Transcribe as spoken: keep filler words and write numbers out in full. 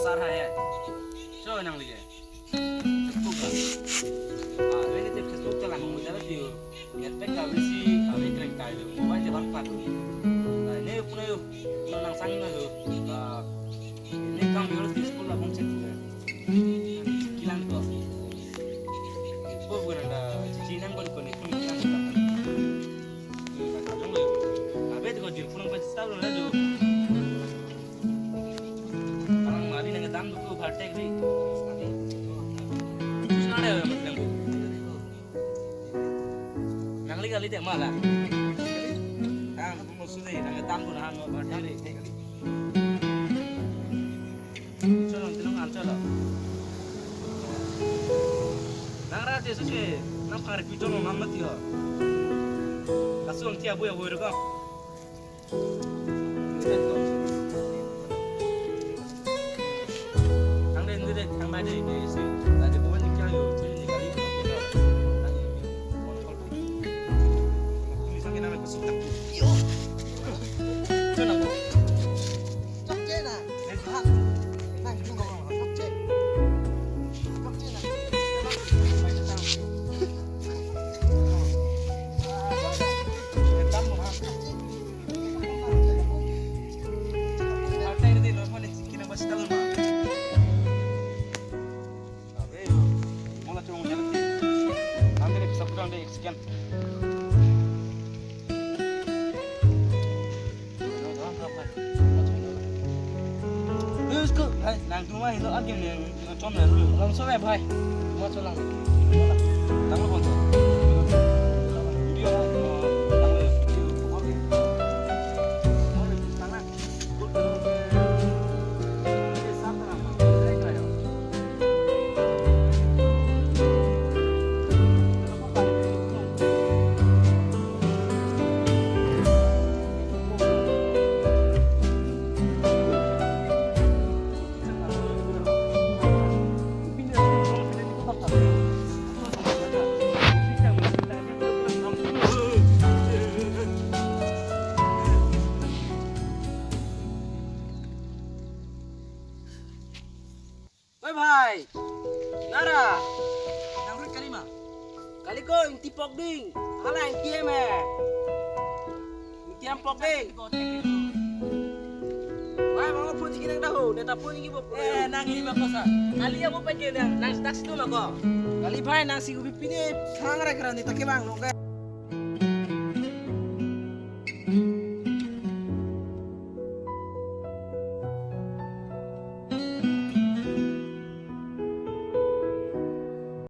Ar hai. Cho nangli ke. Facebook ka. Ah, ini te Facebook ta lang mo jala tiu. Nget pe ka bisi, ah, ini keren kai lo. Mobile te bang pat. Ah, ini puna yo. Nang sang na lo. Ah, ini kam yo di school la bang cek. Kilang ko. Ko bukan ada cici nang ko ko ni pun kilang ko. Abe ko dir pun apa cita lo na jo. Parang mari nang dam duku bhatek ri. Nang le kali te mala. Nang mo sude nang dam duku nang bhatek ri. Cholo, tinong al cholo. Nang ra te suke, nang pangri pi cholo nang mati ho. Kasu ang tia buya buya ko. Ang den direk ang mai dei dei si. Tadi ko ni kya yo, ni kali ko. Ang ini mon kol. Ini sang ina ko suk tak. Yo. Chana ko. Chakche na. Nang ko. Chakche. Chakche na. Nang tuma hilo agim yang chom na lu. Lang so bhai. Tuma so lang. Lang lo pon. Video lang. Lang lo. Oi bhai, nara. Nang rut kali ma? Kali ko, ingti pok ding. Hala ingti em eh. Ingti em pok ding. Bhai, mama phone siki nang dahu, neta phone siki bok. Eh, nang lima kosa. Kali amo pake nang, nang tax tu mako. Kali bhai, nang si ubi pine, sang rek rani take bang nong ke.